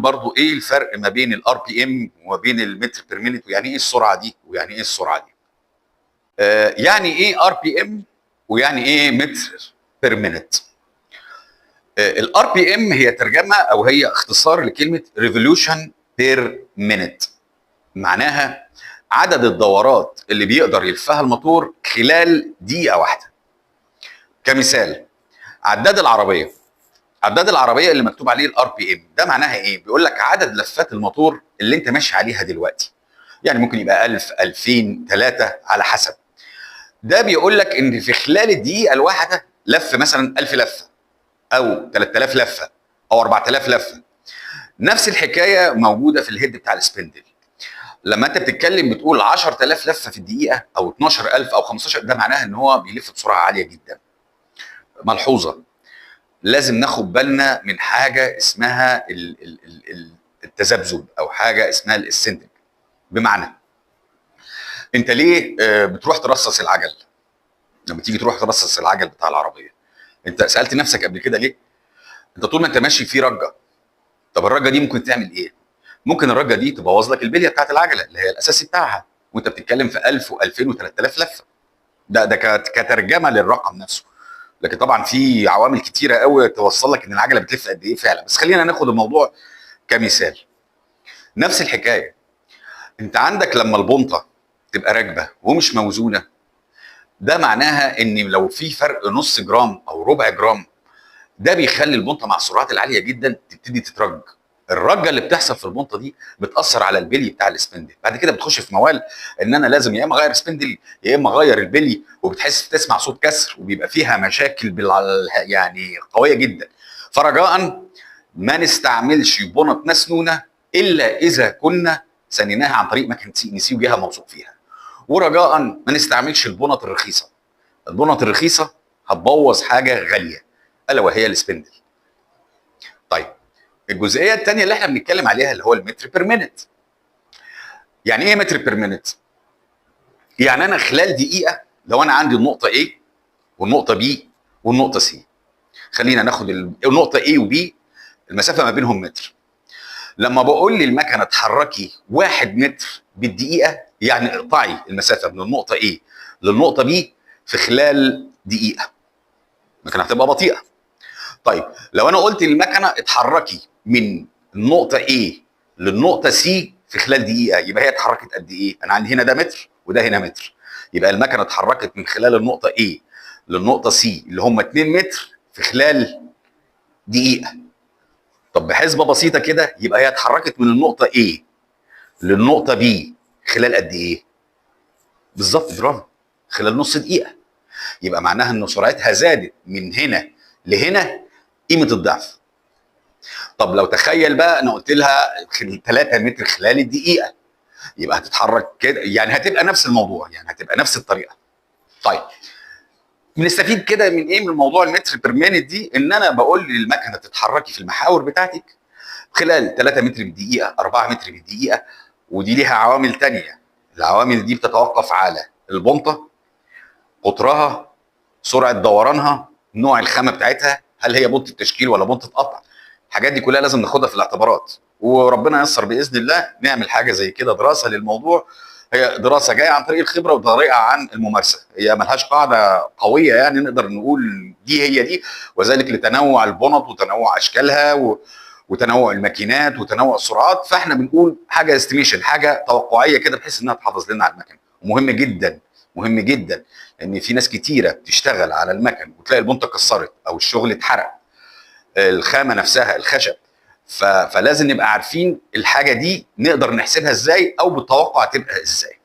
برضو ايه الفرق ما بين ال RPM وما بين المتر per minute، ويعني ايه السرعة دي ويعني ايه السرعة دي. يعني ايه RPM ويعني ايه متر per minute؟ ال RPM هي ترجمه او هي اختصار لكلمة revolution per minute، معناها عدد الدورات اللي بيقدر يلفها الموتور خلال دقيقة واحده. كمثال، عداد العربيه، عداد العربية اللي مكتوب عليه ال RPM ده معناها ايه؟ بيقول لك عدد لفات الموتور اللي انت ماشي عليها دلوقتي، يعني ممكن يبقى 1000، 2000، 3، على حسب. ده بيقول لك ان في خلال الدقيقة الواحدة لف مثلا 1000 لفه او 3000 لفه او 4000 لفه. نفس الحكاية موجودة في ال head بتاع ال spindle، لما انت بتتكلم بتقول 10000 لفه في الدقيقة او 12000 او 15، ده معناها ان هو بيلف بسرعة عالية جدا. ملحوظه، لازم ناخد بالنا من حاجة اسمها التذبذب او حاجة اسمها ال eccentric. بمعنى انت ليه بتروح ترصص العجل؟ لما تيجي تروح ترصص العجل بتاع العربيه، انت سالت نفسك قبل كده ليه؟ انت طول ما انت ماشي في رجه. طب الرجه دي ممكن تعمل ايه؟ ممكن الرجه دي تبوظ لك البلية بتاعت العجلة اللي هي الاساسي بتاعها، وانت بتتكلم في 1000 و2000 و3000 لفه. ده كترجمه للرقم نفسه، لكن طبعا في عوامل كتيرة قوي توصل لك ان العجلة بتلف قد ايه فعلا، بس خلينا ناخد الموضوع كمثال. نفس الحكاية، انت عندك لما البنطه تبقى راكبه ومش موزونه، ده معناها ان لو في فرق نص جرام او ربع جرام، ده بيخلي البنطه مع السرعات العالية جدا تبتدي تترج. الرجه اللي بتحصل في البنطه دي بتاثر على البلي بتاع ال spindle. بعد كده بتخش في موال ان انا لازم يا اما اغير spindle يا اما اغير البلي، وبتحس تسمع صوت كسر، وبيبقى فيها مشاكل يعني قوية جدا. فرجاء ما نستعملش بنط مسنونه الا اذا كنا سنيناها عن طريق مكنه CNC وجهه موثوق فيها. ورجاء ما نستعملش البنط الرخيصه. البنط الرخيصة هتبوظ حاجة غالية الا وهي ال spindle. طيب الجزئية الثانية اللي احنا بنتكلم عليها اللي هو المتر per minute. يعني ايه متر per minute؟ يعني انا خلال دقيقة لو انا عندي النقطة A والنقطة B والنقطة C، خلينا ناخد النقطة A و B المسافة ما بينهم متر. لما بقول للمكنه اتحركي 1 متر بالدقيقة، يعني اقطعي المسافة من النقطة A للنقطة B في خلال دقيقة. المكنه هتبقى بطيئه. طيب لو انا قلت للمكنه اتحركي من النقطة A للنقطة C في خلال دقيقة، يبقى هي اتحركت قد ايه؟ انا عندي هنا ده متر وده هنا متر، يبقى المكنه اتحركت من خلال النقطة A للنقطة C اللي هم 2 متر في خلال دقيقة. طب بحسبه بسيطة كده يبقى هي اتحركت من النقطة A للنقطة B خلال قد ايه؟ بالظبط، برافو، خلال نص دقيقة. يبقى معناها ان سرعتها زادت من هنا لهنا قيمة الضعف. طب لو تخيل بقى انا قلت لها 3 متر خلال الدقيقة، يبقى هتتحرك كده، يعني هتبقى نفس الموضوع، يعني هتبقى نفس الطريقة. طيب بنستفيد كده من ايه من موضوع المتر per minute دي؟ ان انا بقول للمكنه تتحركي في المحاور بتاعتك خلال 3 متر بالدقيقة، 4 متر بالدقيقة، ودي ليها عوامل تانية. العوامل دي بتتوقف على البنطه، قطرها، سرعة دورانها، نوع الخامة بتاعتها، هل هي بنطه تشكيل ولا بنطه قطع. الحاجات دي كلها لازم ناخدها في الاعتبارات، وربنا ييسر باذن الله نعمل حاجة زي كده دراسة للموضوع. هي دراسة جاية عن طريق الخبرة وطريقه عن الممارسة، هي ملهاش قاعدة قوية يعني نقدر نقول دي هي دي، وذلك لتنوع البنط وتنوع اشكالها وتنوع الماكينات وتنوع السرعات. فاحنا بنقول حاجة estimation، حاجة توقعيه كده بحيث انها تحافظ لنا على المكن. ومهم جدا، مهم جدا ان في ناس كتيرة بتشتغل على المكن وتلاقي البنطه اتكسرت او الشغل اتحرق، الخامة نفسها الخشب. فلازم نبقى عارفين الحاجة دي نقدر نحسبها ازاي او بالتوقع تبقى ازاي.